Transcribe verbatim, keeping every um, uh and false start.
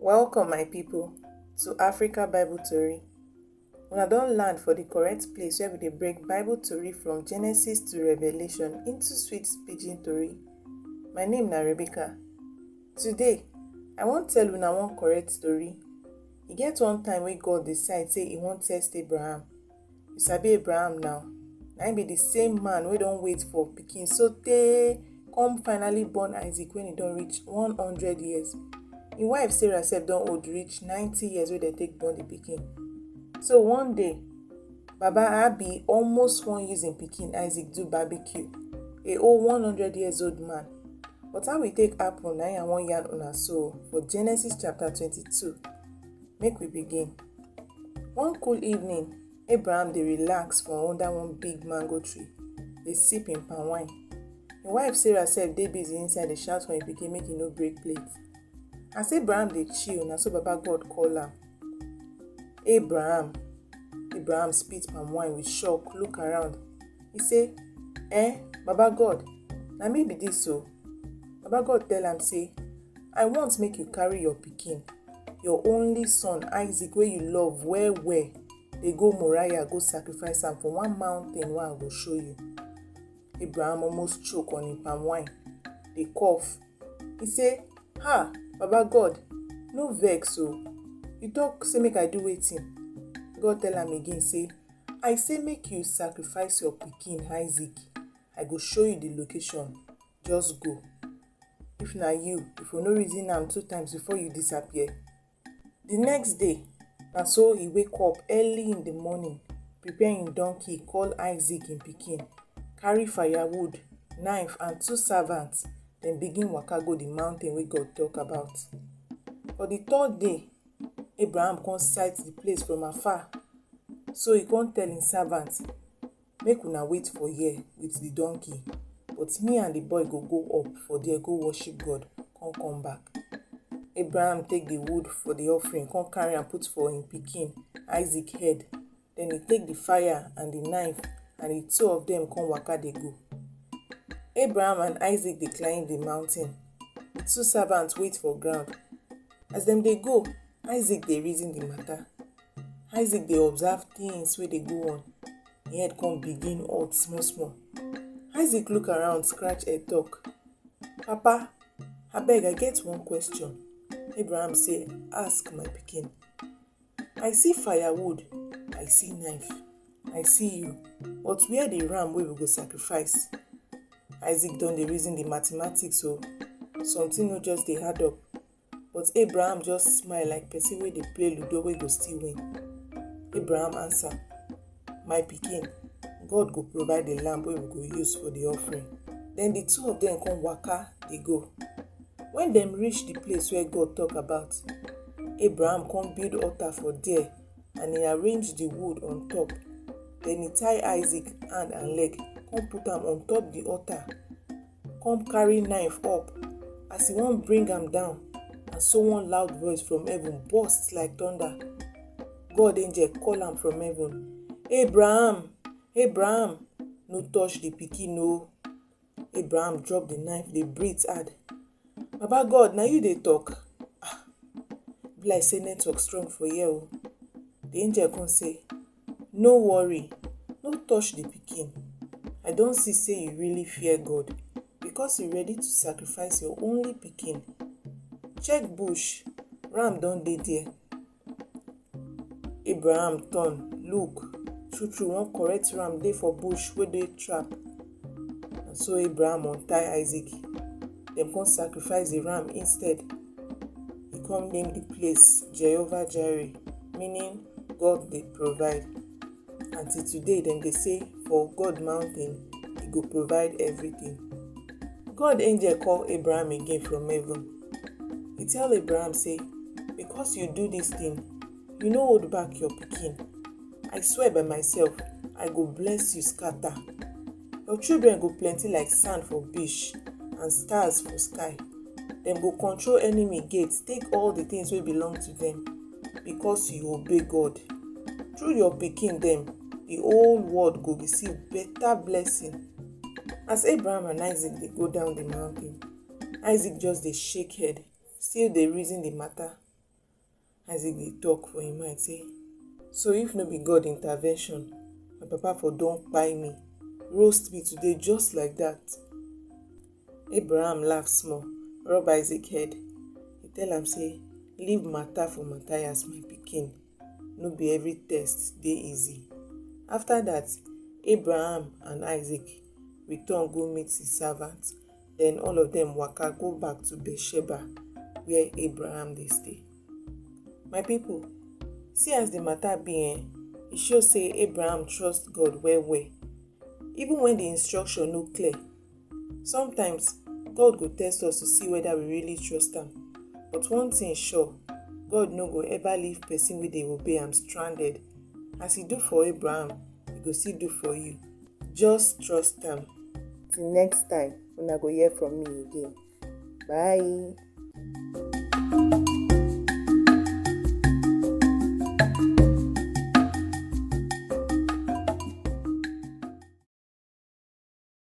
Welcome, my people, to Africa Bible Tori. Una don land for the correct place where we dey break Bible Tori from Genesis to Revelation into sweet pidgin tori. My name na Rebecca. Today, I wan tell una one correct story. E get one time wey God decide say e wan test Abraham. You sabi Abraham now? Na im be the same man wey don wait for pikin so tey come finally born Isaac when e don reach one hundred years. Im wife Sarah sef don old reach ninety years wey dem take born the pikin. So one day, Baba Abi almost wan use im pikin Isaac do barbecue. A old one hundred years old man. But how e take happen na im I wan yarn una so for Genesis chapter twenty-two. Make we begin. One cool evening, Abraham dey relax for under one big mango tree, dey sip im palm wine. Im wife Sarah sef dey busy inside dey shout for im pikin make e no break plate. As Abraham dey chill, na so Baba God call am. Abraham! Abraham spit palm wine with shock, look around. E say, "Eh, Baba God, na me be dis o." Baba God tell am say, "I want make you carry your pikin, your only son Isaac wey you love well well, dey go Moriah go sacrifice am for one mountain wey I go show you." Abraham almost choke on im palm wine, dey cough. E say, "Ha, Baba God, no vex o. You talk say make I do wetin?" God tell am again say, "I say make you sacrifice your pikin Isaac. I go show you the location. Just go." If na you, you for no reason am two times before you disappear. The next day, na so e wake up early in the morning, prepare im donkey, call Isaac im pikin, carry firewood, knife and two servants, dem begin waka go the mountain wey God talk about. For the third day, Abraham come sight the place from afar, so e come tell im servant, "Make una wait for here with the donkey, but me and the boy go go up for there go worship God, come come back." Abraham take the wood for the offering, come carry am put for im pikin Isaac head. Then e take the fire and the knife, and the two of them come waka dey go. Abraham and Isaac dey climb the mountain. The two servants wait for ground. As dem dey go, Isaac dey reason the matter. Isaac dey observe things wey dey go on. Im head come begin hot small small. Isaac look around, scratch head, talk, "Papa, abeg, I get one question." Abraham say, "Ask, my pikin." "I see firewood, I see knife, I see you, but where the ram wey we go sacrifice?" Isaac don dey reason the mathematics o. Something no just dey add up. But Abraham just smile like person wey dey play ludo wey go still win. Abraham answer, "My pikin, God go provide the lamb wey we go use for the offering." Then the two of them come waka dey go. When dem reach the place where God talk about, Abraham come build altar for there, and he arrange the wood on top. Then he tie Isaac hand and leg, come put am on top the altar, come carry knife up. As he wan bring am down, na so one loud voice from heaven burst like thunder. God angel call am from heaven, "Abraham, Abraham, no touch the pikin o." Abraham drop the knife, dey breathe hard. "Baba God, na you dey talk?" "Ah, be like say network strong for here o." The angel come say, "No worry, no touch the pikin. I don see say you really fear God, because you ready to sacrifice your only pikin. Check bush, ram don dey there." Abraham turn, look, true true, one correct ram dey for bush wey dey trap. Na so Abraham untie Isaac. Dem come sacrifice the ram instead. He come name the place Jehovah Jireh, meaning God dey provide. Until today, dem dey say, "For God mountain, he go provide everything." God angel call Abraham again from heaven. He tell Abraham say, "Because you do this thing, you no hold back your pikin. I swear by myself, I go bless you scatter. Your children go plenty like sand for beach and stars for sky. Dem go control enemy gate, take all the things wey belong to them, because you obey God. Through your pikin dem, the whole world go receive better blessing." As Abraham and Isaac dey go down the mountain, Isaac just dey shake head, still dey reason the matter. Isaac dey talk for im mind say, "So if no be God intervention, my papa for don kpai me, roast me today just like that." Abraham laugh small, rub Isaac head. He tell am say, "Leave matter for Matthias, my pikin. No be every test dey easy." After that, Abraham and Isaac return go meet the servant. Then all of them waka go back to Beersheba, where Abraham dey stay. My people, see as the matter be, eh? E show say Abraham trust God well well, even when the instruction no clear. Sometimes, God go test us to see whether we really trust am. But one thing sure, God no go ever leave person wey dey obey am stranded. As he do for Abraham, he go still do for you. Just trust am. Till next time, una go hear from me again. Bye.